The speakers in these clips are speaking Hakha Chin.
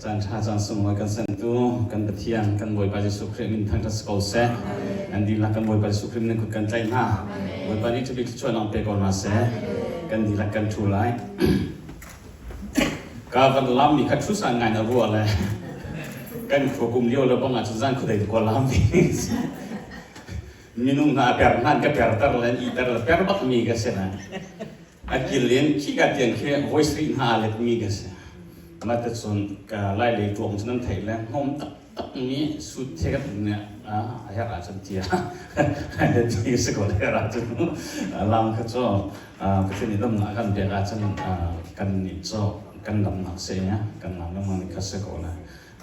Caan ṭha caan sunglawi kan sentu kan Pathian kan Bawipa Jesuh Khrih min thangṭhat si ko seh. Kan dihlak kan Bawipa Jesuh Khrih min kut kan tlaih hna. Bawipa nih ṭhabik thluachuahnak pe ko hna seh. Kan dihlak kan ṭhu lai. Ka van lammi kha ṭhu san ngai na ruah le kan khua kum lio le bang ahcun zan khuadei ka lam minung hna a per hna ka perter le an iter le per bak mi ka si na. A kil in khika tiang khi voice rih hna aa letmi ka si. Mah te cun ka lai lei tuang cu nan theih le hnawm taktak mi suit the kan nih a herh ahcun tia ti si ko le herh ahcun lam kha cu Pathian nih damnak a kan pek ahcun kan nih cu kan damnak si kan lam lengmang nih kha si ko le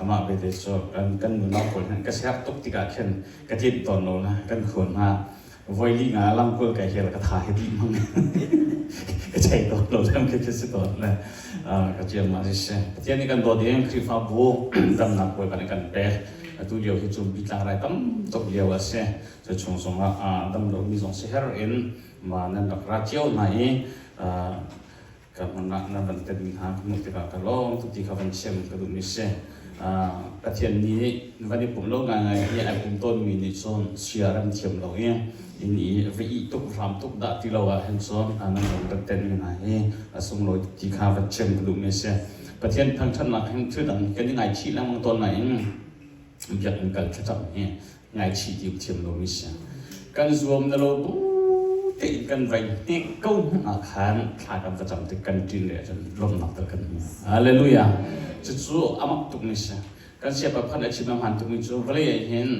amah bete cu kan kan nunau pawl hin ka siak tuk tikah khin ka tlinh tawn lo na kan khuan hna voi li nga lamkul kai hel ka tha he dih mang ka chei tawn lo lam khi khi si tawn le ka chiam ma si si Pathian nih kan dawt in Khrihfabu damnak Bawipa nih kan pek atu lio hi cu bitlang rai tam tuk lio a si cu chung zongah dam lo mi zong si her in ma nan rak ra cio hna i ka hmun ah nan van tet mi hna ka hmuh tikah ka lawm tuk ti kha van chim ka duhmi si. Pathian nih van i pum lo ngaingai hi ai pum tawnmi nih cun sia ram thiam lo i inn i va ih tuk hram tuk dah ti lo ah hin cun nan ram kan tet mi hna hi a sunglawi tuk ti kha van chim ka duhmi si. Pathian thangṭhatnak hin thil dang kan i ngaichih lengmang tawn nain biakinn kal thlacam hi ngaichih ti thiam lomi si. Kan zuam na lo bu tein kan vai hnek ko hmanh ah khan thla kan va cam tik kan ṭin le cun lawmhnak tal kan hmu. Hallelujah. Cucu amak tukmi si. Kan siapa pakhat a chim a hmaan tukmi cu vawlei ah hin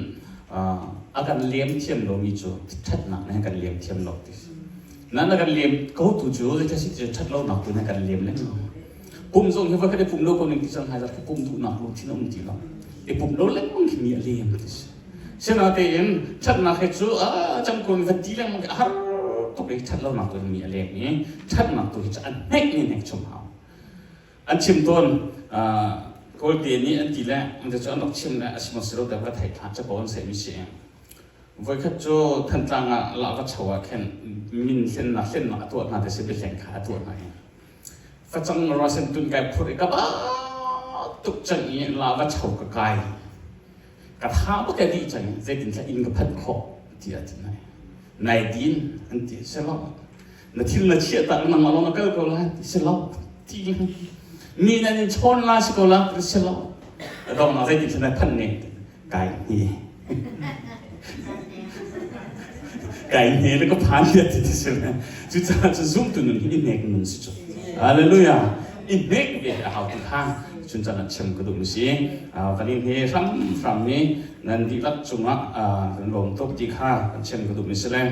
a kan lem thiam lomi cu ṭhatnak nih kan lem thiam lo ti. Nan a kan lem ko tu cu zeithil si ṭhat lonak tu nih kan lem lengmang. Pum zong hi voikhat i pum lo ko ning ti cang hmaizarh khi pum duhnak lungthin a um ti lo. I pum lo lengmang khi mi a lem ti si. Sinatein ṭhatnak he cu a cang ko mi va ti lengmang khi a har tuk i ṭhat lonak tu mi a lem i ṭhatnak tu hi cu an hnek ni hnek chung hau. An chim tawn Kawlte nih an ti le an cu an rak chim le a si maw si lo te va theih thla capo an sehmi si. Voikhat cu Thantlang ah lah va cho ah khin min hlennak hlennak a tuah hna te si biahleng kha a tuah hna i Facang rasen tun kai phurh i ka ba tuk cang i lava cho ka kai. Ka tha bak ka dih cang zeitin thla inn ka phanh khawh ti a ti nai. Nai din an ti si lo. Na thil na chiah tak nangmah lawng na kal ko lai ti si lo. Ti mi nan in chawn la si ko la ti si lo. A dong na zeitin thla na phanh ne kai hi. Kai hne le ka phan ti ti si le. Cucaah cu zumtu nun hi i hnek nun si cu. Hallelujah. I hnek ve a hau ti kha chun chan ah chim ka duh mi si. Kan in he hram hram mi nan dihlak cungah kan lawm tuk ti kha kan chim ka duh mi si le.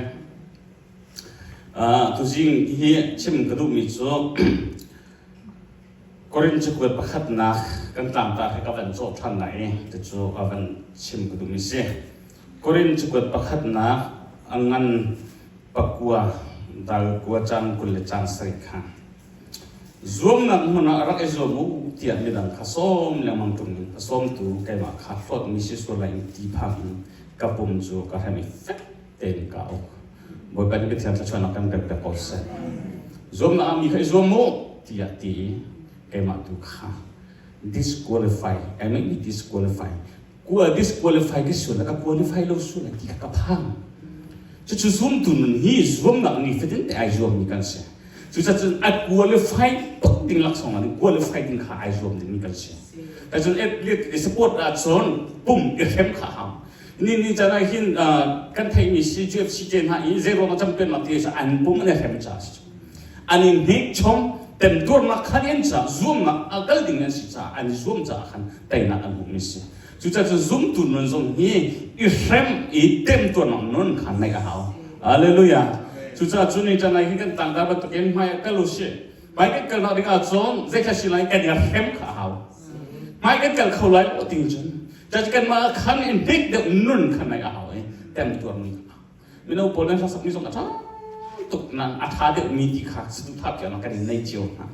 Tuzing hi chim ka duh mi cu Korin cakuat pakhatnak kan tlangtar hi ka van cawh ṭhan lai i cucu a van chim ka duhmi si. Korin cakuat pakhatnak a ngan pakua dal kua cang 20 le cang sarih kha. Zuamnak hmun ah rak i zuam u tiah midang kha sawm lengmang ṭung in a sawmtu keimah kha hlawtmi si sual lai in ti phang in ka pum cu ka hrem i fek tein ka uk. Bawipa nih Pathian thluachuahnak kan kan pek ko seh. Zuamnak ah mi kha i zuam u tiah ti i keimah tu kha disqualify, I make me disqualify. Kua disqualify ka sual ka qualify lo sual ti kha ka phang. Cucu zumtu nun hi zuamnak ni fatin te ai zuammi kan si. Cucacun a qualify tuk ding laksawng ah qualify ding kha ai zuam dingmi kan si. Cun sport ah cun pum i hrem kha hau. Ni ni caan ah hin kan theihmi si UFC te hna i zeiruang ah champion nak ti an pum an i hrem caah si an i hnek chom temtuarnak khan in caah zuamnak a kal ding an si caah an i zuam caah khan teinak an hmuhmi si cucaah cu zumtu nun zong hi i hrem i temtuarnak nun khan neih a hau hallelujah cucaah cu ni caan ah hin kan tangka bantukin hmai ah kal u sih hmai kan kalnak ding ah cun zeikha si lai kan i hrem kha a hau hmai kan kal kho lai lo ting cun Cacu kanmah khan in hnik deuh nun khan nai a hau i temtuarmi kha mino pawl nan hlasak mi zong a ṭha tuk nan a ṭha deuh mi ti kha saduhthah piak kan in nei cio hna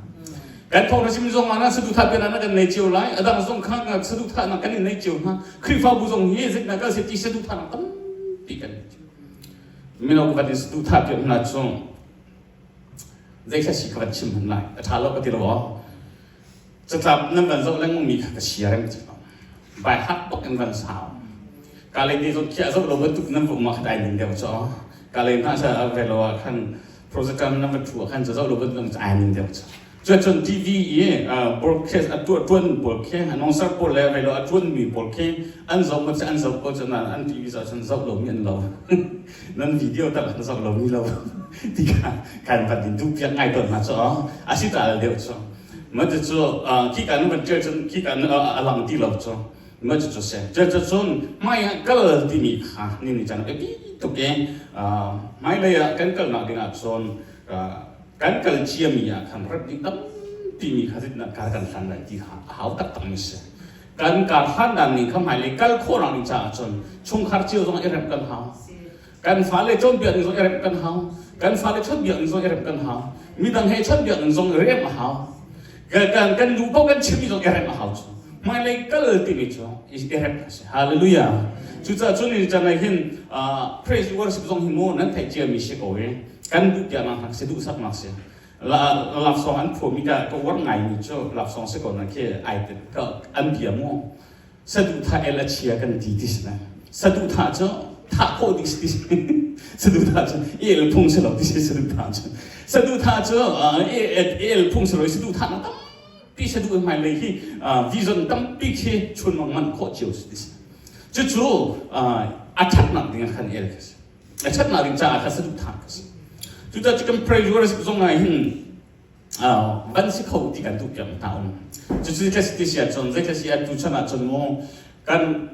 kan thawng na chim zong ah na saduhthah piak na kan nei cio lai a dang zong kha saduhthah na kan in nei cio hna Khrihfabu zong hi zeitindah kal se ti saduhthah nak tampi kan nei cio mino kan in saduhthah piak hna chung zeithla si ka van chim hman lai a ṭha lo ka ti lo aw. Catlap nan van zoh lengmang mi kha ka sia rem ti lo. Bai hak bak in van sau. Ka lei te zong khi a zoh lo bantuk nan va um ah khan ai ning deuh cu. Ka lei hna sa ve lo ah khan project nan va thu ah khan zoh lo bantuk ai ning deuh cu. Cuacun TV i broadcast a tuah tuan pawl khi announcer pawl le velo a tuan mi pawl khi an zoh ma an zoh ko cu an TV zoh cun zoh lo mi an lo. Nan video tak an zoh lo mi lo. Ti kha kan van in duh piak ngai tawn hna cu a si ta deuh cu. Ma cu cu khi ka nan van ṭial cun khi ka a lang ti lo cu. Ma cu cu si. Cu cun hmai ah kal timi kha ni ni cang biapi tuk i hmailei ah kan kalnak ding ah cun kan kal ciami ah khan rep ding tampi mi kha zeitindah kar kan hlan lai ti kha a hau taktak mi si. Kan kar hlan dan ning kha hmailei kal khawhnak ding caah cun chungkhar cio zong i remh kan hau. Kan fale cawnpiak ning zong i remh kan hau. Kan fale chawnhbiak ning zong i remh kan hau. Midang he chawnhbiak ning zong i remh a hau. Kan kan nu paoh kan chimmi zong i remh a hau cu. Hmailei kal timi cu i remh a si. Hallelujah. Cucaah cun ni chan ah hin praise worship zong hi mu nan theih ciami si ko i kan duh piaknak hna si duhsaknak si. Laksawng an phuami ka ka uar ngaimi cu laksawng si ko na khi ai ka an bia mu saduhthah el a chia kan ti ti si saduhthah cu thah khawh dih si saduhthah cu el phung si lo ti si saduhthah cu saduhthah cu el phung si lo saduhthah na tampi saduh hmai lei hi vision tampi khi chunmang man khawh cio si ti si cucu a ṭhatnak ding ah khan el khi si a ṭhatnak ding caah khan saduhthah khi si cucaah cu kan prayer zong ah hin van si kho ti kan duh piak hna um cucu ka si ti si ahcun zei si ah tuchan ahcun mu kan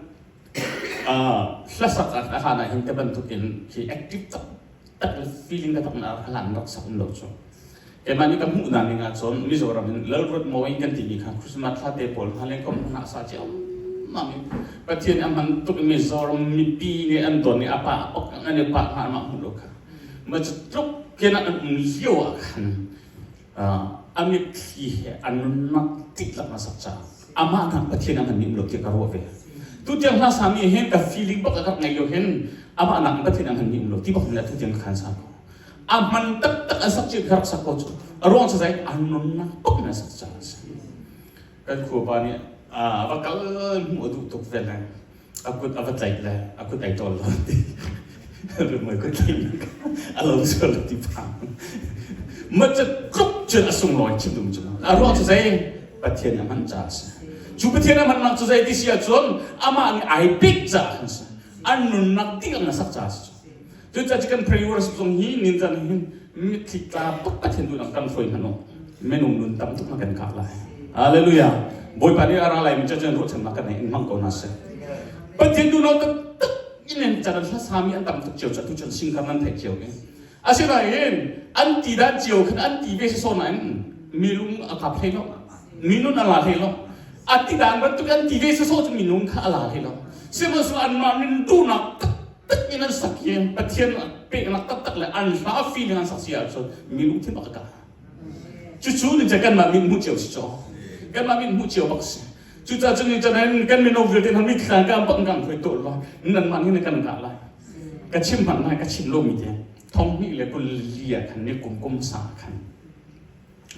hlasak a hlan ah hin te bantukin khi active tak tak feeling ka tak na hlan rak sak um lo cu keimah nih ka hmuh na ning ahcun Mizoram in Lalruat Mawi kan timi kha Christmas thla te pawl hna leng kom hna sa cio mami Pathian a hman tuk Mizoram mipi nih an don i a pa ok an i pa hna mah hmuh lo kha ma cu tluk khin an um lio ah khan a mitthli he a nunnak dihlak a sak caah amah nak Pathian a hman nih um lo tiah ka ruah ve. Tutiang hla sami hin ka feeling bak ka rak ngei lo hin amah nak Pathian a hman nih um lo ti bak in tutiang ka khan sa ko. A hman taktak an sak cio ka rak sak ko cu. A ruang cu zei a nunnak bak in a sak caah a si. Kan khuapa nih a va kal hmuh a duh tuk ve le a kut a va tlaih le a kut ai ṭawl lo ti rumoi kut tlaih a lo sual ti phang ma cu tluk cun a sunglawi chim dum cu a ruang cu zei Pathian a hman caah a si cu Pathian a hmannak cu zei ti si ahcun amah nih ai pek caah khan si an nunnak dihlak na sak caah a si Cucaah kan prayer zong hi ninzan hin mitthli tla bak Pathian duhnak kan hruai hmanh u minung nun tam tuk na kan kah lai. Hallelujah. Bawipa nih a ra lai mi chan ruahchannak kan in hmang ko hna seh. Pathian duhnak taktak in an chan hla sami an tam tuk cio cu tu chan singkar nan theih cio i. Asinain an ti dan cio khan an ti ve saw nain mi lung a kap hlei lo. Mi nun a la hlei lo. A ti dan bantuk an ti ve saw cu minung kha a la hlei lo. Sihmanhsehlaw anmah nin duhnak tak tak in an sak hi Pathian peknak taktak le an hla feeling an sak si ahcun mi lungthin bak a ka. Cucu nin kanmah min hmuh cio si caw. Kanmah min hmuh cio bak si. Cucaah cun nin can kan mino vialte hna mitthla ka bak kan hoi to lo nan mah nih kan kah lai. Ka chim hmanh lai ka chim lo mi te thong hnih le kul li ah khan ni kum kum sa khan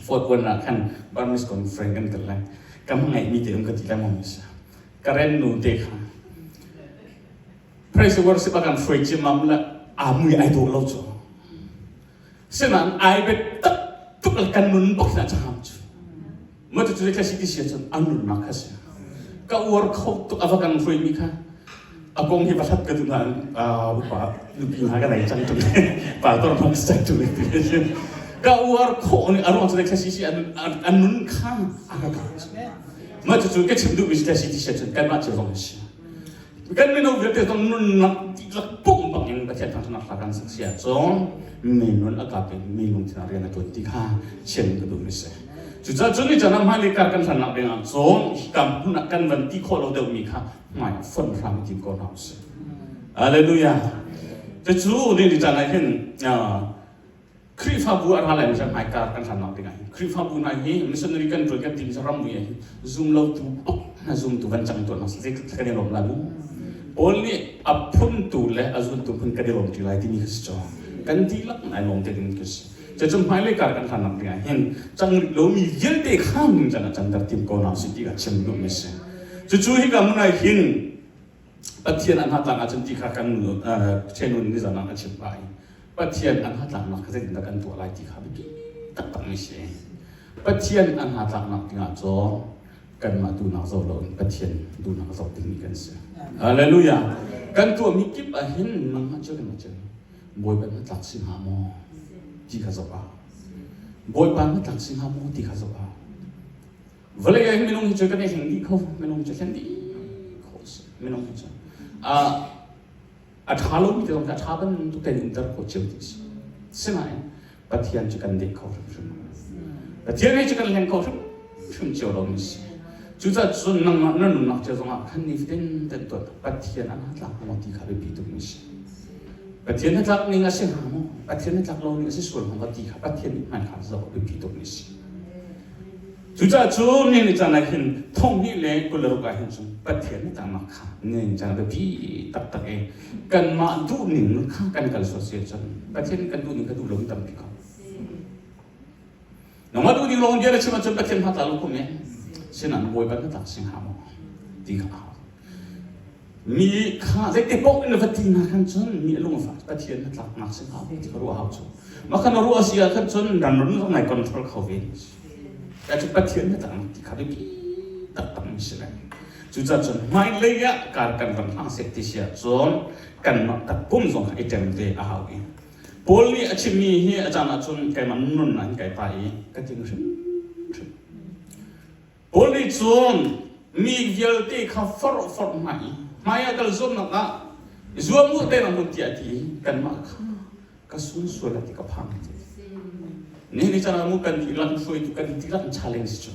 Fort One ah khan Burmese conference kan kal lai. Ka hmangaih mi te um ka ti lengmang mi si. Karen nu te kha Praise worship a kan hruai ciammam le aa mui ai dawh lo cu. Sinain ai bet tak tuk le kan nun bak hna caham cu. Ma cu cu si ti sia cun an nunnak kha si. Ka uar kho tuk a va kan hruai mi kha. A kong hi va hlat ka duh nain upa nupi hna ka nei cang tuk. Pastor hmang cang tuk ka uar khawh ni a ruang cu kha si si an nun kha a ka ka. Ma cu cu ka chim duh mi si ti sia cun kanmah cio zong si. Kan mino vialte zong nunnak dihlak pumh bangin Pathian thangṭhatnak hla kan sak si ahcun mi nun a kap in mi lungthin ah rian a ṭuan ti kha chim ka duhmi si. Cucaah cun ni caan ah hmailei kar kan hlannak ding ah cun hika hmun ah kan van ti khawh lo deuhmi kha hmai ah fonh hram i tim ko hna usih. Hallelujah. Cucu ni ni caan ah hin Khrihfabu a ra lai mi hmaikar kan hlan ding ah hin Khrihfabu hna hi missionary kan ṭuan kan tim ram mui ah hin zum lo tu hna zum tu van cang tuan hna zeitluk kan i lawm lai mu Paul nih a phuntu le a zuntu phun kan i lawm ṭi lai timi kha si caw kan dihlak nai lawm te ding ka si. Cucu hmailei kar kan hlannak dingah hin cang rih lomi vialte kha ningcang ah canter tim ko hna usih ti kha chim duhmi a si. Cucu hika hmun ah hin Pathian an hnatlak ahcun ti kha kan ṭhenun nizan ah a chim pah i Pathian an hnatlaknak kha zeitindah kan tuah lai ti kha biapi taktakmi si. Pathian an hnatlaknak dingah cun kanmah duhnak zoh loin Pathian duhnak zoh dingmi kan si. Hallelujah. Kan tuahmi kip ah hin nangmah cio kan cio Bawipa na tlak si hnga maw ti kha zoh ah. Bawipa na tlak si hnga maw ti kha zoh ah. Vawlei ah hin minung hi cu kan i hleng dih kho, minung cu hlen dih kho si. Minung hi cu. A ṭha lomi te zong kha a ṭha bantuk tein umter khawh cio ti si. Sinain Pathian cu kan dek kho hrimhrim. Pathian hi cu kan hleng kho hrimhrim cio lomi si. Cucaah cun nangmah na nunnak cio zongah khan nifatin ten tuan Pathian an tlak maw ti kha biapi tukmi si. Pathian na tlak ning a si hnga maw? Pathian na tlak lo ning a si sual hnga maw ti kha Pathian nih hmai kha zoh biapi tukmi si. Cucaah cun ni ni caan ah hin thong hnih le 26 ah hin cun Pathian na tlaknak kha ni caan biapi taktak i kanmah duhning kha kan kal sual si ahcun Pathian kan duhning kha duh lo tampi ko. Nangmah duhning lawng bia na chim ahcun Pathian hna tla lo kum e. Sinan Bawipa na tlak sing ha maw ti kha hau. Mi kha zeite paoh in va ti na khan cun mi a lung a fak Pathian na tlak nak sing hau ti kha ruah hau cu. Mah kha na ruah si ah khan cun nan run zong nai control kho ve. Ka cu Pathian na tlak ti kha biapi taktak mi si lai. Cucaah cun hmailei ah kar kan ram hlang seh ti si ahcun kanmah takpum zong kha i ṭem ve a hau i Paul nih a chimmi hi a caan ahcun keimah nunnak in kai pah i ka tling hrimhrim. Paul nih cun mi vialte kha forh forh hna i hmai ah kal zuamnak ah zuam u te hmun tiah ti i kanmah kha ka sun sual ti ka phang ti. Ni ni caan ah mu kan dihlak hruaitu kan dihlak challenge cu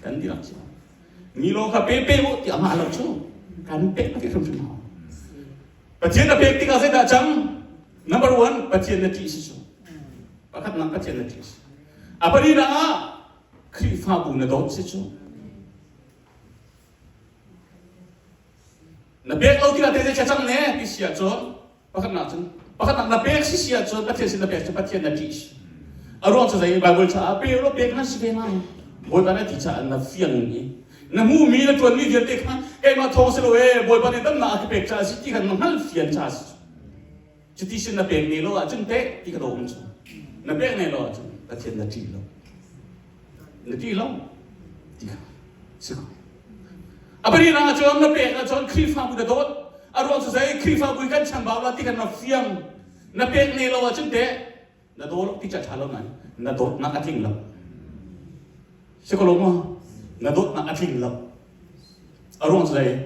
kan dihlak cu Mi lawng kha pe pe u ti amah lo cu kan pek ti hrimhrim hau. Pathian na pek tikah zeidah cang? Number one, Pathian na ṭih si cu. Pakhatnak Pathian na ṭih si. A palinak ah Khrihfabu na dawt si cu. Na pek lo tikah te zei cang ne ti si ahcun Pakhatnak cun pakhatnak na pek si si ahcun Pathian sin na pek cu Pathian na ṭih si. A ruang cu zei Bible caah pe law pek na si ve lai. Bawipa na ti caah na fiang i na hmuhmi na ṭuanmi vialte kha keimah thawng si lo ee Bawipa nih damnak a ka pek caah si ti kha na hngalh fian caah si. Cuti sin na pek ne lo ahcun teh ti ka do um cu. Na pek ne lo ahcun Pathian na ṭih lo. Na ṭih lo ti kha si ko. A parinak ahcun na pek ahcun Khrihfabu na dawt. A ruang cu zei Khrihfabu hi kan chambau la ti khan na fiang. Na pek ne lo ahcun teh na daw lo ti ca ṭha lo nain na dawtnak a tling lo. Si ko lo maw? Na dawtnak a tling lo. A ruang cu zei?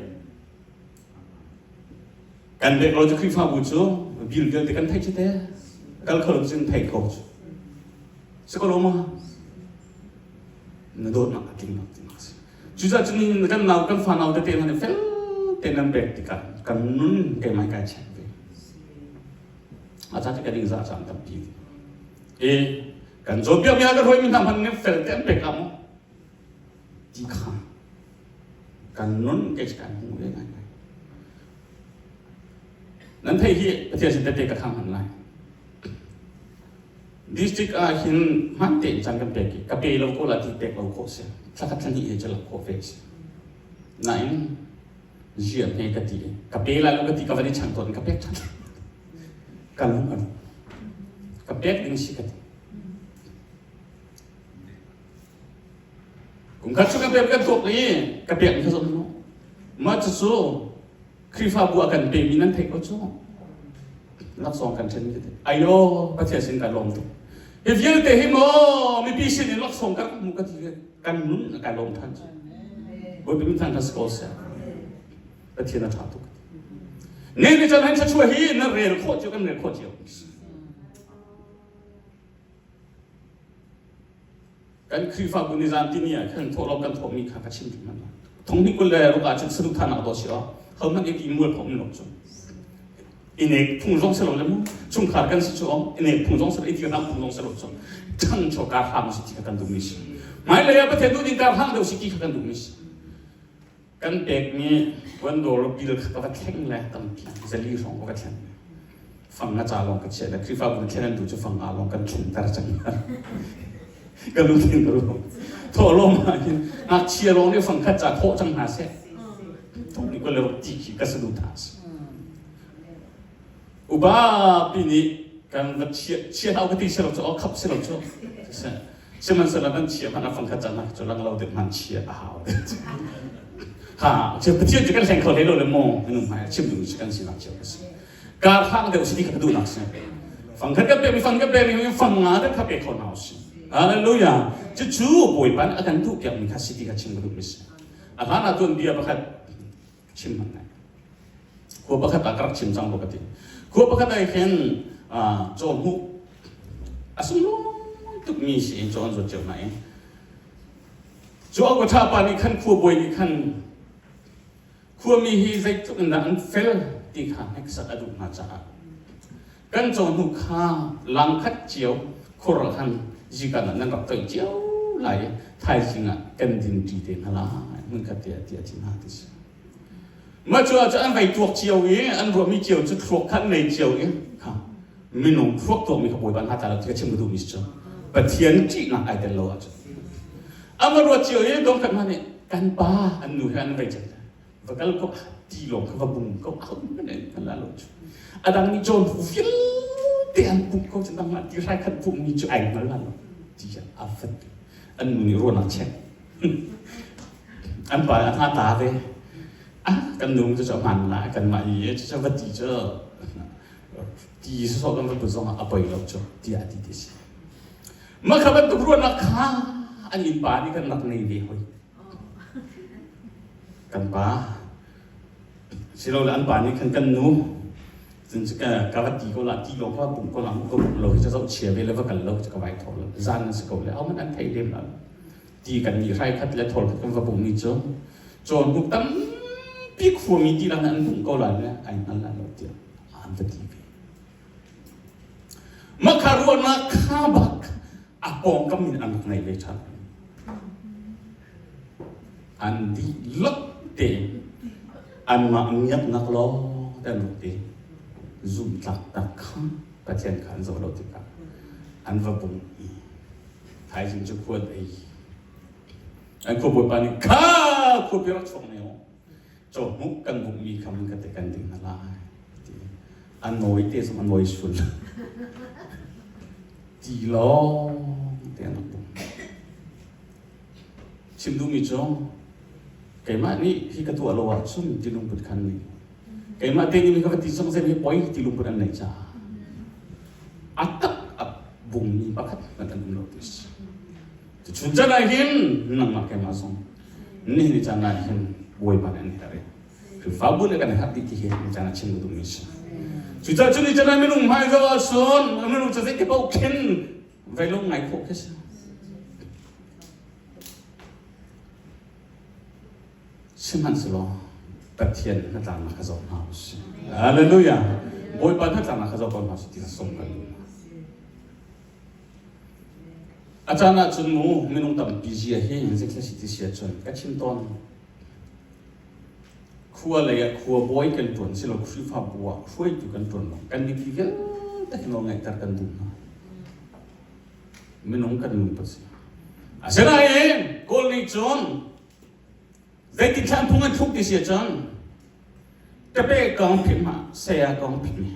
Kan pek lo cu Khrihfabu cu bil vialte kan theih cu te. Kal kho lo cun theih ko cu. Si ko lo maw? Na dawtnak a tling lo tinak a si. Cucaah cun nihin kan nau kan fanau tete hna nih fel tein nan pek tikah kan nun keimah kai check ve. A ca ka ding za caan tampi. E kan cawnpiak mi kan hruaimi hna hmanh nih fel te an pek ah maw ti kha kan nun kei kan hmu ve ngai ngai. Nan theih hi Pathian sin tete ka thang han lai. District ah hin hman tein caan kan pek i ka pe lo ko la ti pek lo khawh si. Thlakhat thlahnih he cu lak khawh ve si. Nain zian he ka ti ka pe lai lo ka ti ka van i chan tawn ka pek ṭhan. Ka lung a ka pek ding si ka ti. Kum khat cu ka pek kan tuak i ka pek mi kha zong mah cucu Khrihfabu a kan pemi nan theih ko cu. Laksawng kan ṭhenmi tete. Ayo, Pathian sin kan lawm tuk. Hi vialte hi maw mipi sin in laksawng kan hmu ka ti kan nun kan lawm ṭhan cu. Bawipa min thang si ko seh. Pathian a ṭha tuk. Ne ni chan han thluachuah hi na rel khawh cio kan rel khawh cio. Kan Khrihfabu nizan tini ah khan thawhlawm kan thawhmi kha ka chim ṭhan hna. Thong hnih 26 ah cun saduhthahnak dawh si aw. Hohmanh i ti mual phawm lo cu. Inek phung zong si lo le mu chungkhar kan si cu aw inek phung zong si lo i dirham phung zong si lo cu. Ṭhangcho kar hlang si ti kha kan duhmi si. Hmailei ah Pathian duh ding kar hlang deuh si ti kha kan duhmi si. Kan pekmi puan dawr bil kha ka va thleng le tampi zali hrawng ka va thleng. Fang nga ca lawng ka chiah le Khrihfabu thlen an duh cu fang nga lawng kan thlen ter cang. Ka lungthin ka lung. Thawhlawm ah hin ngakchia lawng nih fang khat ca thawh cang hna seh. Thawh nih ko le ti khi ka saduhthah a si. Upa pi nih kan va chia chia hau ka ti si lo cu aw khap si lo cu. Sihmanhsehlaw nan chia hmanh ah fang khat ca hna cu lang lo deuh hmanh chia a hau. Ha, Pathian cu kan hleng kho hlei lo le maw minung hmai ah chim duhmi cu kan sinak cio ka si. Kar hlang deuh si ti kha ka duhnak si. Fang khat kan pekmi fang kan pekmi fang nga deuh kha pe kho hna usih. Hallelujah. Cucu Bawipa nih a kan duh piakmi kha si ti kha chim ka duhmi si. A hlan ah tuan bia pakhat chim hmanh ngai. Khua pakhat ah ka rak chim cang ko ka ti. Khua pakhat ah khin cawhmuh a sunglawi tukmi si in caw an zuat cio hna i cu a ṭha pa nih khan khua bawi nih khan khuami hi zeitluk in dah an fel ti kha hneksak a duh hna caah kan cawhnu kha lang khat cio khur ah khan zikan ah nan rak toih cio lai i thaizing ah kan din ṭi te hna lai hmunkhat te ah tiah ti hna ti si. Mah cu ah an vei tuak cio i an ruahmi cio cu thluak kha an nei cio i kha minung thluak tuakmi kha Bawipa hna ta lo ti ka chim ka duhmi si cu Pathian ṭihnak ai tel lo ahcun an va ruat cio i dongkhat hna nih kan pa an nu he an vei cang va kal ko ti lawng kha va bung ko ho hmanh an la lo cu a dang nih cawn phu vialte an pumh ko cu nangmah ti hrai khat pumhmi cu ai hngal la lo ti a vat an nu nih ruahnak chek an pa a hna ta ve ah kan nu cu cu hman la kan mah i cu cu va ti cu ti sawsawh kan va put zong ah a poi lo cu tiah ti ti si mah kha bantuk ruahnak kha an innpa nih kan rak nei ve hoi Kan pa silole an pa nih khan kan nu cun ka ka va ti ko la ti lo ka pum ko la mu ka pum lo hi ca zoh chia ve le va kal lo ka vai thaw lo zan an si ko le au man an thei lem lo ti kan ni hrai khat le thawl khat kan va bung mi cu cawn huk tampi khuami ti lang an bung ko lai le ai hngal la lo tiah an va ti ve Makha ruahnak kha bak a pawngkam in an rak ngei ve ṭhan. An dihlak tein anmah miaknak lawng te an rak ti. Zumhtlak tak kha Pathian kha an zoh lo tikah an va bung i thaizing cu khua an ei. An khuabawipa nih kha khuapi rak chuak ne u. Cawhnuk kan bukmi kha mun ka te kan ding hna lai. Ti. A nawi te zong a nawi sul. Ti lawng te an rak bung. Chim duhmi cu keimah nih hi ka tuah lo ahcun ti lungput khan nih keimah te nih ka va ti zong zei hi poi ti lungput an neih caah a tak a bungmi pakhat hmanh an um lo ti si. Chun chan ah hin nangmah keimah zong nihin ni caan ah hin Bawipa nih an herh i Khrihfabu nih kan herh dih ti hi ni caan ah chim ka duhmi si. Cucaah cu ni caan ah minung hmai zoh ahcun minung cu zeiti paoh khin vei lung ngai khawh khi si. Sihmanhsehlaw Pathian hnatlaknak kha zoh hna usih. Hallelujah. Bawipa hnatlaknak kha zoh ko hna usih ti kha sawm kan duh hna. A caan ahcun mu minung tampi zia hi zeithil si ti si ahcun ka chim tawn. Khua lei ah khua bawi kan ṭuan silo Khrihfabu ah hruaitu kan ṭuan lo. Kan mipi vialte hi nawl ngeihter kan duh hna. Minung kan lungput si. Asinain Kawl nih cun zeitin thlan phung an thluk ti si ahcun Kape kong phit ma saya kong phit mi.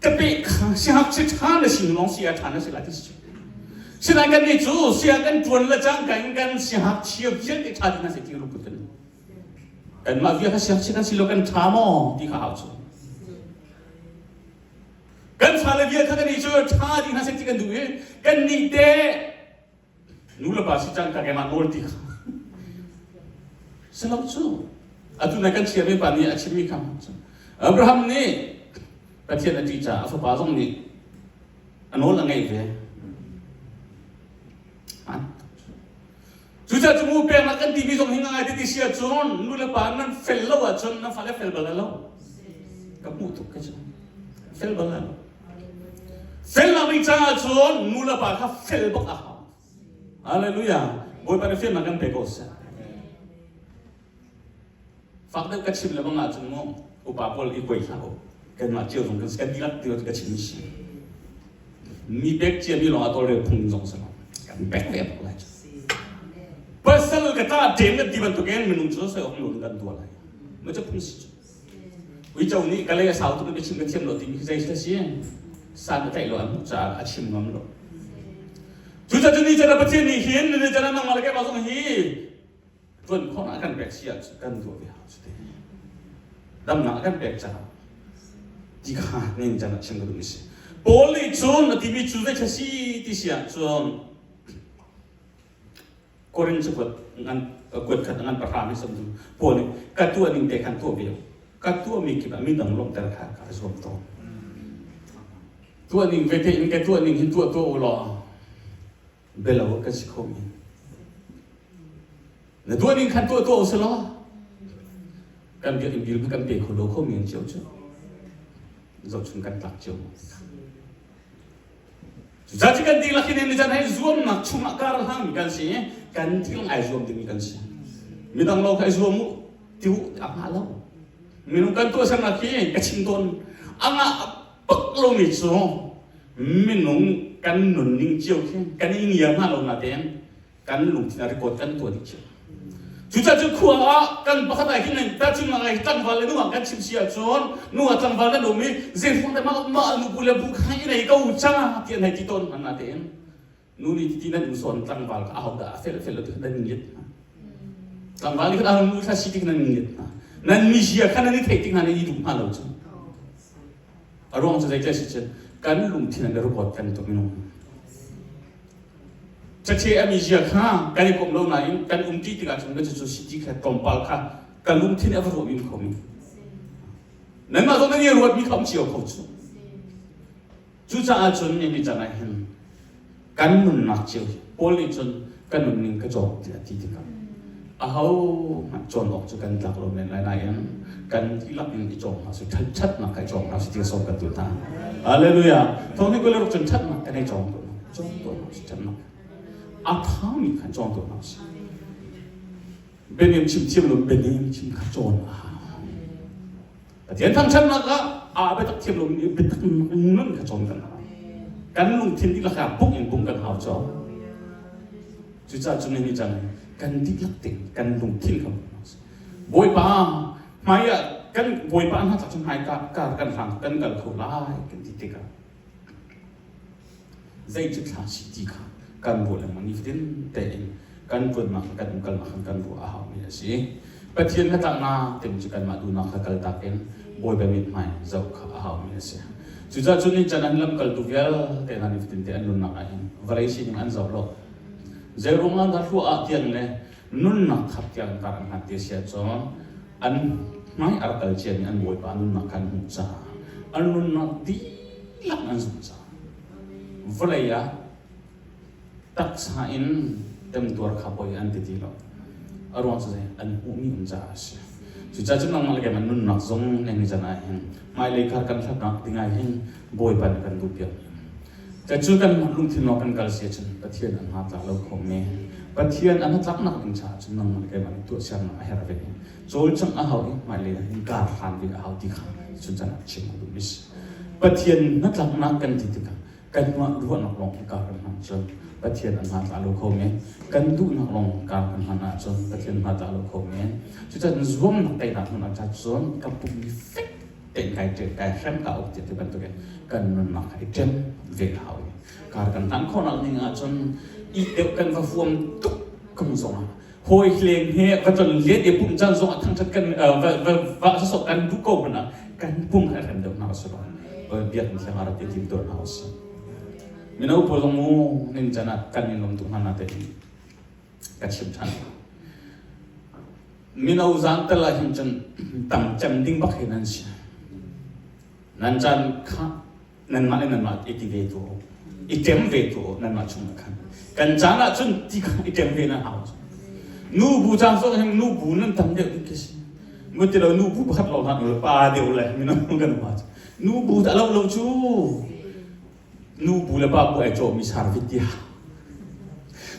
Kape kha sihak si ṭha na sing lawng sia ṭha na si la ti si. Sinain kan nih cu sia kan ṭuan le cang kan kan sihak chia vialte ṭha ding na si ti lungput kan kanmah vial kha sihak si kan si lo kan ṭha maw ti kha hau cu. Kan fale vial kha kan nih cu ṭha ding na si ti kan duh i kan nih te Nu le pa si cang ka keimah nawl ti kha. Silo cu. Atu na kan chiami pa nih a chimmi kha Abraham nih Pathian a ṭih caah a fapa zong nih a nawl a ngeih ve. Cucaah cu mu peknak kan timi zong hi ngai ti si ahcun nu le pa nan fel lo ahcun nan fale fel bal lo. Ka hmuh tuk ka cu. Fel bal lo. Felnak ding caah cun nu le pa kha fel bak a hau. Hallelujah. Bawipa nih felnak kan pe ko seh. Fak deuh ka chim le bang ahcun mu upa pawl i kuai hlah u. Kanmah cio zong kan kan dihlak ti ka chim si. Mi pek cia mi lawng a tawlrel phung zong si lo. Kan pek ve bak lai. Pasal ka ta ṭem kan ti bantukin minung cu soi awk lo kan tuah lai. Ma cu phung si cu. Uico nih ka lei a sau tuk in biachim ka thiam lo timi khi zei si san a tlaih lo an hmuh caah a chim ngam lo. Cucaah cu ni can ah Pathian nih hin ni can ah nangmah le keimah zong hi tuan khawhnak a kan pek si ahcun kan tuah ve hau cu te. Damnak a kan pek caah ti kha nin can ah chim ka duhmi si. Paul nih cun a timi cu zei si ti si ahcun Korin cakuat ngan kuat khat ngan pahra nih sam Paul nih ka tuah ning te khan tuah ve ka tuah mi kip ah midang lawmhter kha ka zuam tawn. Tuah ning ve te in ka tuah ning hin tuah tuah u law belo kan si kho men. Na tuah ning khan tuah tuah u selaw kan biakinn bil kan pe kho lo kho men cio cu zohchun kan tlak cio. Cucaah kan dihlak hin ni can hei zuamnak chungah kar hlang kan si i kan thil ai zuam dingmi kan si. Midang lo kha i zuam u ti u a ngah lo. Minung kan tuahsernak hi ka chim tawn a ngah bak lomi cu minung kan nunning cio khi kan i ngia hna lo natein kan lungthin ah record kan tuah dih cio. Cucaah cu khua ah kan pakhat ah hin tahchunhnak ah tlangval le nungak kan chim si ahcun nungak tlangval nan um i zeiruang dah mah mah nubu le bu kha i nei ko ca ti an hei ti tawn hna natein nu nih ti nan um sawn tlangval kha aho dah a fel fel lo ti nan ngiat hna. Tlangval nih khan nu thla si ti nan ngiat hna. Nan mizia kha nan i theih tik hna nan i duh hna lo cu. A ruang cu zeicah si cun kan lungthin an record kan tuk minung. Cache a mizia kha kan i kom lo nain kan umṭi tikah cun cucu city kha tlawmpal kha ka lungthin a va ruahmi kho mi. Nanmah zong nan i ruatmi kha um cio kho cu. Cucaah cun ni can ah hin kan nunnak cio hi Paul nih cun ka nunning ka cawk tiah a ti tikah aho hmanh cawn awk cu kan tlak lo men lai nain kan dihlak in i cawng hna su ṭhatnak kha i cawng hna su ti sawm kan tu hna. Hallelujah. Thawng ni kul cun ṭhatnak kan i cawng tu cawng tu hna su ṭhatnak. A thami khan cawng tu hna su. Bianem chim thiam lo bianem chim kha cawn a hau. Pathian thangṭhatnak ah aa biatak thiam lo mi biatak nun kha cawn kan hau. Kan lungthin dihlak ah buk in bung kan hau caw. Cucaah cun ni cang kan dihlak ting kan lungthin kha Bawipa hmai ah kan Bawipa hna cun hmai ka kar kan hlang kan kal kho lai kan ti tikah zei cu thla si ti kha kan ruah lengmang nifatin tein kan ṭuannak kan umkalnak khan kan ruah a haumi a si. Pathian kha tlaknak timi cu kanmah duhnak kha kaltak in Bawipa mithmai zoh kha a haumi a si. Cucaah cu ni can an lamkaltu vialte hna nifatin te an nunnak ah hin vawlei sining an zoh lo. Zeiruang ah dah hluah ah tiang le nunnak thap tiang kar an hman ti a si ahcun an hmai a rak kal ciami an Bawipa nunnak kha an hmuh caah an nunnak dihlak an zumh caah vawlei ah taksa in temtuar kha poi an ti ti lo. A ruang cu zei an hmuhmi um caah a si. Cucaah cun nangmah le keimah nunnak zong neng ni can ah hin hmailei kar kan hlatnak ding ah hin Bawipa nih kan duh piak. Cu kan lungthin lawng kan kal si ahcun Pathian an hna tlak lo kho men. Pathian an hnatlaknak ding caah cun nangmah le keimah nih tuahsernak a herh ve. Cawlcangh a hau i hmailei ah hin kar hlan ve a hau ti kha cun can ah chim a duh mi si. Pathian hnatlaknak kan ti tikah kanmah ruahnak lawng hi kar kan hman cun Pathian an hna tla lo kho men. Kan duhnak lawng kar kan hman ahcun Pathian hna tla lo kho men. Cucaah zuamnak teinak hmun ah cun ka pum hi fek tein kai ṭem kai hrem ka uk ti bantukin kan nunnak kha i ṭem ve hau i kar kan hlan khawhnak ning ahcun i deuh kan va huam tuk kum zongah hawi hleng he va ton lian i pum caan zongah thangṭhat kan va va va sawsawh kan duh ko hmanh ah kan pum kha hrem deuh hna usih law biakinn thiang ah rak i tim tuah hna usih mino pawl zong mu ning can ah kan in lawm tuk hna na tein ka chim ṭhan mino zaan tal ah hin cun tam cem ding bak hi nan si nan caan kha nanmah le nanmah i ti ve tu i ṭem ve tu nanmah chung ah khan kan caan ah cun ti kha i ṭem ve nan hau nu bu caan zong hin nu bu nan tam deuh ding khi si mu ti lo nu bu pakhat lawng hlah nu pa deuh le mino kan ma nu bu ta lo lo cu nu bu le pa bu ai cawh mi sarvit tia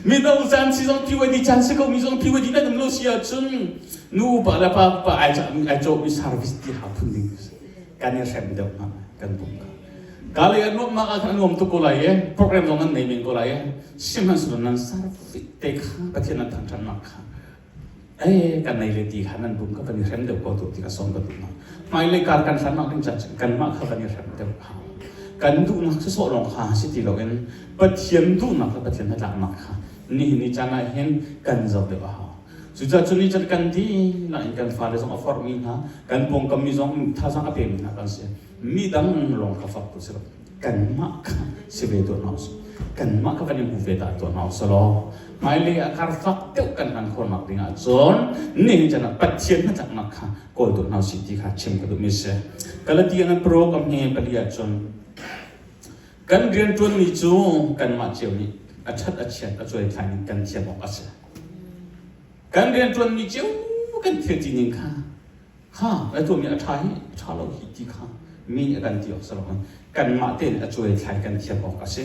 mino caan si zong PYD caan si ko mi zong PYD nan um lo si ahcun nu pa le pa pa ai ai cawh mi service ti ha phun ding. Kan i hrem deuh hna kan pum kha. Ka lei a nuamhnak ah khan a nuam tuk ko lai i program zong nan nei men ko lai i sihmanhsehlaw nan sarfit te kha Pathian nan thangṭhatnak kha eh kan nei le ti kha nan pum kha kan i hrem deuh ko tu ti kha sawm ka duh hna. Hmailei kar kan hlannak ding caah cun kanmah kha kan i hrem deuh a hau. Kan duhnak sawsawh lawng kha si ti loin Pathian duhnak le Pathian hnatlaknak kha nihin ni caan ah hin kan zoh deuh a hau. Cucaah cu nih cun kan dihlak in kan fale zong a forhmi hna, kan pawngkam mi zong thazaang a pemi hna kan si. Mi dang lawng kha fak tu si lo. Kanmah kha si ve tuah hna usih. Kanmah kha kan i hmu ve ta tuah hna usih law hmailei ah kar fak deuh kan hman khawhnak ding ah cun nihin chan ah Pathian hnatlaknak kha kawl tuah hna usih ti kha chim ka duhmi si. Galatia nan program hi pali ah cun kan rianṭuanmi cu kanmah cio nih a ṭhat a chiat a cuaithlai ning kan thiam awk a si. Kan rianṭuanmi cio kan thil ti ning kha ha na tuahmi a ṭha hi a ṭha lo hi ti kha mi nih a kan ti awk si loin kanmah tein a cuaithlai kan thiam awk a si.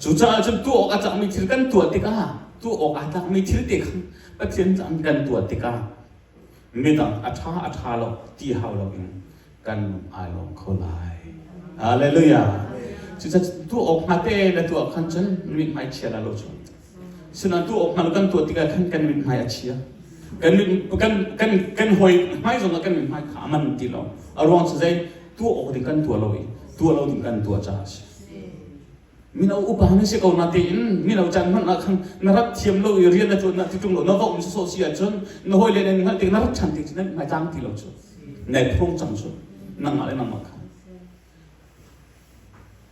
Cucaah cun tuah awk a tlakmi thil kan tuah tikah tuah awk aa tlakmi thil te kha Pathian caan kan tuah tikah midang a ṭha a ṭha lo ti hau loin kan lung ai lawm kho lai. Hallelujah. Cucaah tuah awk hnga te na tuah khan cun mithmai chia la lo cu. Sinain tuah awk hnga lo kan tuah tikah khan kan mithmai a chia. Kan kan kan kan hawi hmai zongah kan mithmai kha a man ti lo. A ruang cu zei tuah awk ding kan tuah lo i tuah lo ding kan tuah caah a si. Mino upa na si ko na tiin mino caan hmanh ah khan na rat thiam lo i rian na ṭuan na ti ṭung lo na va um sawsawh si ahcun na hawile nan hngalh tik na rat ṭhan tik cu nan hmai tlang ti lo cu nai phung cang cu nangmah le nangmah kha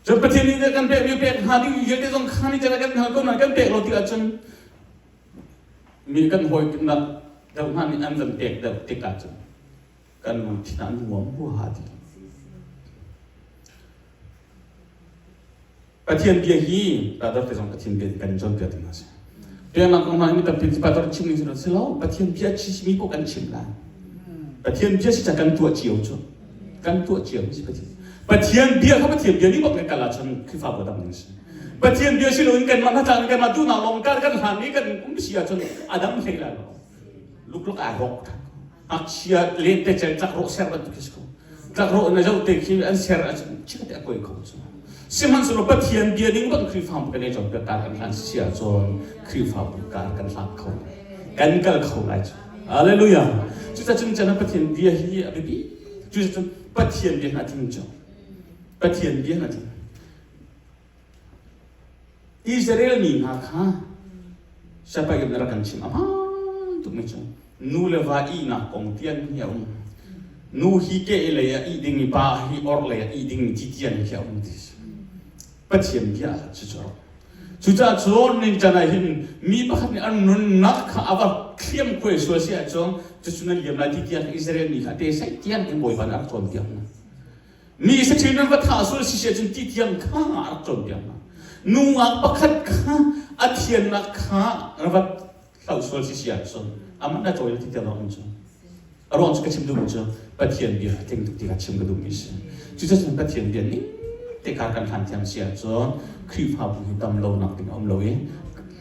cun Pathian nih kan pek mi pek hnga ding vialte zong kha ni kan hal ko na kan pek lo tik ahcun mi kan hawi nak deuh hna nih an van pek deuh tik ahcun kan lungthin ah nuam huaha ti Pathian bia hi brother te zong Pathian bia kan cawnpiak ding a si. Biaknak kong hna hi mi tampi pastor chim ning si lo Pathian bia chimmi paoh kan chim lai. Pathian bia si ca kan tuah cio cu. Kan tuah cio si Pathian. Pathian bia kha Pathian bia nih bak kan kal ahcun Khrihfabu dam ding si. Pathian bia si loin kanmah hna kanmah duhnak lawng kan kan hlan i kan um si ahcun a dam hlei lai lo. Lukluk ai rawk ngakchia lentecel tlakrawh ser bantuk khi si ko tlakrawh na zoh te khi an ser ahcun chikkhat te a kuai kho cu sihmanhsehlaw Pathian bia ding bang Khrihfabu kan i cawnpiak kar kan hlan si ahcun Khrihfabu kar kan hlang kho kan kal kho lai cu Hallelujah cucaah cun chan Pathian bia hi a biapi cucaah Pathian bia hna tling cu Pathian bia hna tling Israel mi hna kha siapaih na rak kan chim a hmaan tukmi cu nu le va ihnak kong tian hi a um. Nu hi ke lei ah ih dingmi pa hi or lei ah ih dingmi ti tian khi a um ti si. Pathian bia ah cu cu Cucaah cun nincan ah hin mi pakhat nih an nunnak kha a va thliam khuai sual si ahcun cucu nan liam lai ti tiang Israel mi kha te sai tiang in Bawipa nih a rak cawnpiak hna. Mi saṭil nan va thah sual si si ahcun ti tiang kha a rak cawnpiak hna. Nungak pakhat kha a thiannak kha na va hloh sual si si ahcun amah na cawi ti tiang um cu. A ruang cu ka chim duhmi cu Pathian bia tling tuk ti kha chim ka duhmi si. Cucaah Pathian bia ning te kha kan hlan thiam si ahcun Khrihfabu hi dam lonak ding a um lo i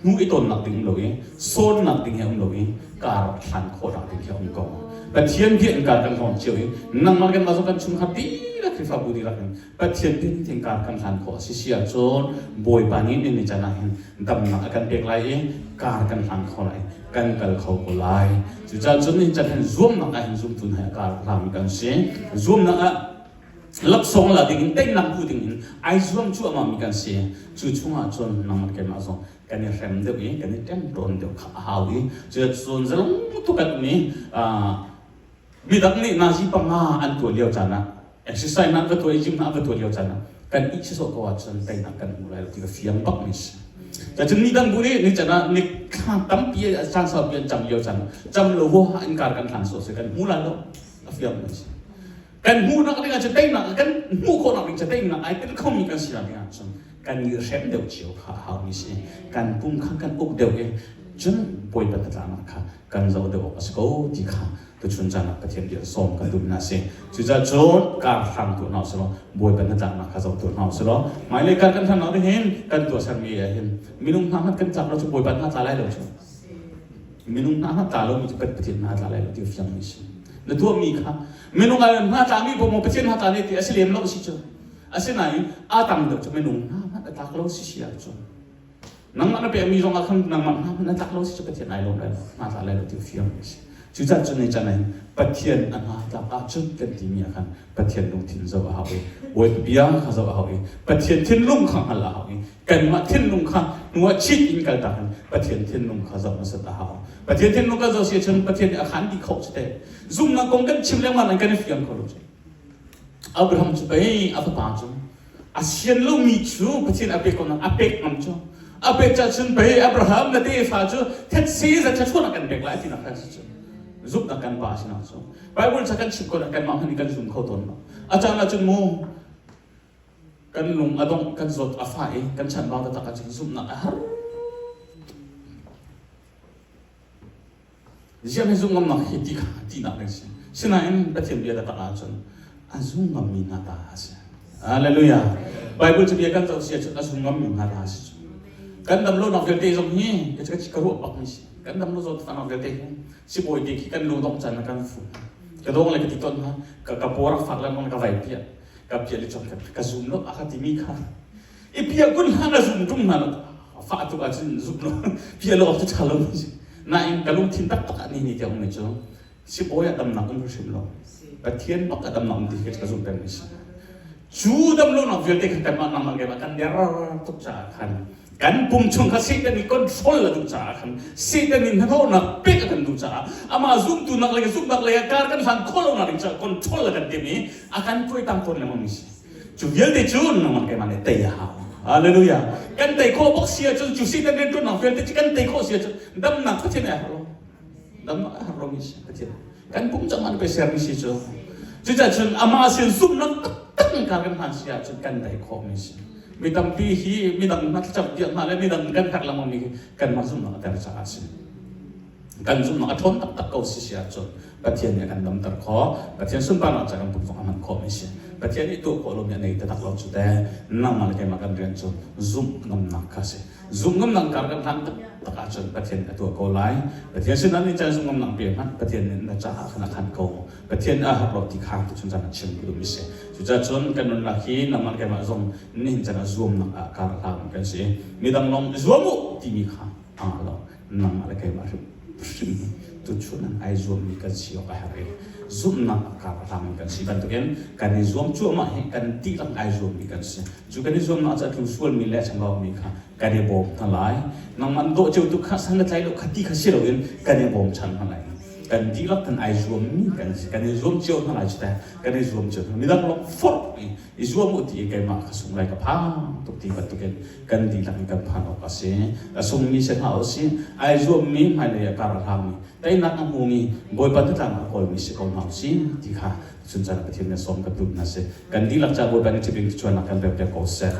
hnu i tawnnak ding um lo i sawnnak ding hi um lo i kar hlan khawhnak ding khi a um ko. Pathian bia in kar kan hawng cio i nangmah kanmah zong kan chungkhar dihlak Khrihfabu dihlak in Pathian bia in kar kan hlan khawh a si si ahcun Bawipa nih ni can ah hin damnak a kan pek lai i kar kan hlan kho lai kan kal kho ko lai. Cucaah cun ni can hin zuamnak ah hin zumtu hna kar hlami kan si. Zuamnak ah laksawng la ding in teinak duh ding in ai zuam cuahmah mi kan si. Cu chungah cun nangmah keimah zong kan i hrem deuh i kan i ṭemṭawn deuh kha a hau i cucun zalong tuk kan um i midang nih nazi panga an tuah lio caan ah exercise hna an va tuah i gym hna an va tuah lio caan ah kan ih sawsawh ko ahcun teinak kan hmu lai lo ti ka fiang bak mi si. Cun mi dang bu nih ni can ah ni thla tampi caan saupi an cam lio caan cam lo huaha in kar kan hlan sawh si kan hmu lai lo a fiang mi si. Kan hmuhnak ding ahcun teinak kan hmuh khawhnak ding cu teinak ai tel khomi kan si ding ahcun kan i hrem deuh cio kha a haumi si. Kan pum kha kan uk deuh i cun Bawipa tlatlanak kha kan zoh deuh awk a si ko ti kha tuchun caan ah Pathian bia sawm kan duh hna si. Cucaah cun kar hram tuah hna usih law Bawipa hnatlaknak kha zoh tuah hna usih law hmailei kar kan hramnak ding hin kan tuahsermi ah hin minung hna hmanh kan tlak lo cu Bawipa hna tla lai lo cu. Minung hna hmanh tla lomi cu Pathian hna tla lai lo ti fiangmi si. Na tuahmi kha minung ah hna tlami paoh maw Pathian hna tla ne ti a si lem lo si cu. Asinain a tam deuh cu minung hna hmanh a tlak lo si si ahcun nangmah na pekmi zong ah khan nangmah hna hmanh a tlak lo si cu Pathian ai lawm lai lo hna tla lai lo ti fiang a si. Cucaah cun ni can ah Pathian a hna tlak ahcun kan timi ah khan Pathian lungthin zoh a hau i Bawipa bia kha zoh a hau i Pathian thinlung kha hngalh a hau i kanmah thinlung kha hnu ah chit in kaltak in Pathian thinlung kha zoh hmasat a hau. Pathian thinlung kan zoh si ahcun Pathian nih a khan dih kho cu te. Zumhnak kong kan chim lengmang in kan i fiang kho lo cu. Abraham cu pei a fapa cu a sian lomi cu Pathian a pek ko a pek ngam cu a pek cah cun pei Abraham na tefa cu thetse za thluachuah kan pek lai tinak kha si cu zumhnak kan pa sinak cu Bible ca kan chim ko kanmah hmanh kan zum kho tawn lo a caan ah cun mu kan lung a dongh kan zawt a fa i kan chanbau taktak ahcun zumhnak a har Ziah hi zumh ngamnak hi ti kha tinak kan si. Sinain Pathian bia taktak ahcun a zum ngammi hna ta a si. Hallelujah. Bible cu bia kan zoh si ahcun a zum ngammi hna ta a si. Kan dam lonak vialte zong hi ka ka ruah bak mi si. Kan dam lo zawtnak vialte hi sibawi te khi kan lu dong caan kan fu. Ka dong le ka ti ton ha ka ka por fak le mang ka vai pia. Ka pia le chong ka zum lo a ka timi kha i pia kun hna na zum ṭung hna lo fah tuk ahcun zum lo pia lo cu ṭha lo nain ka lungthin taktak ah ni ni tiang ummi cu sibawi ah damnak um hrim lo Pathian bak a damnak um ti khi ka zumh peng mi si cu dam lonak vialte khan kanmah nangmah keimah kan der tuk caah khan kan pum chung kha Satan nih control a duh caah khan Satan nih hnahnawhnak pek a kan duh caah amah zumtu nak le zumhnak lei ah kar kan hlan khawh lonak ding caah control a kan timh i a kan tuaitang tawn lengmang mi si Cu vialte cu nangmah keimah nih tei a hau. Hallelujah. Kan tei khawh bak si ahcun cu Satan rianṭuannak vialte cu kan tei khawh si ahcun damnak Pathian ai har lo. Damnak ai har lomi si Pathian. Kan pum cang an pe sermi si cu. Cucaah cun amah sin zumhnak taktak in kar kan hman si ahcun kan tei khawhmi si. Mi tampi hi midang hna thlacam piak hna le midang kan herh lengmang mi hi kanmah zumhnak a ter caah a si. Kan zumhnak a ṭhawn taktak ko si si ahcun Pathian nih a kan damter khawh. Pathian sunparnak ca kan pum zong a hman khawhmi si. Pathian nih tuah khawh lomi a nei taktak lo cu te nangmah le keimah kan rian cu zumh ngamnak kha si. Zumh ngamnak kar kan hlan taktak ahcun Pathian nih a tuah ko lai. Pathian sinah nih caan zumh ngamnak pe hmanh Pathian nih na caah khan a khan ko. Pathian nih a har lo ti kha tuchun caan ah chim ka duhmi si. Cucaah cun kan nunnak hi nangmah le keimah zong nihin caan ah zuamnak ah kar hlan kan si. Midang lawng zuam u timi kha a ngah lo. Nangmah le keimah hrimhrim hi tuchun ah ai zuammi kan si awk a herh i zumhnak a kar a hlangmi kan si bantukin kan i zuam cuahmah hi kan dihlak ai zuammi kan si. Cu kan i zuamnak cu a tlu sualmi le a chambaumi kha kan i bawm hna lai. Nangmah dawh cio tu kha san na tlai lo kha ti kha si loin kan i bawm chan hna lai. Kan dihlak kan ai zuammi kan si. Kan i zuam cio hna lai cu teh. Kan i zuam cio hna. Midang lawng forh i i zuam u ti i keimah ka sung lai ka phang tuk ti bantukin kan dihlak in kan phan awk a si. A sungmi si hlah usih, ai zuammi hmailei ah kar a hlangmi, teinak a hmumi, Bawipa titlang a kawlmi si ko hna usih ti kha chun caan Pathian nih sawm kan duh hna si. Kan dihlak ca Bawipa nih ṭhiping chuannak kan pek piak ko seh.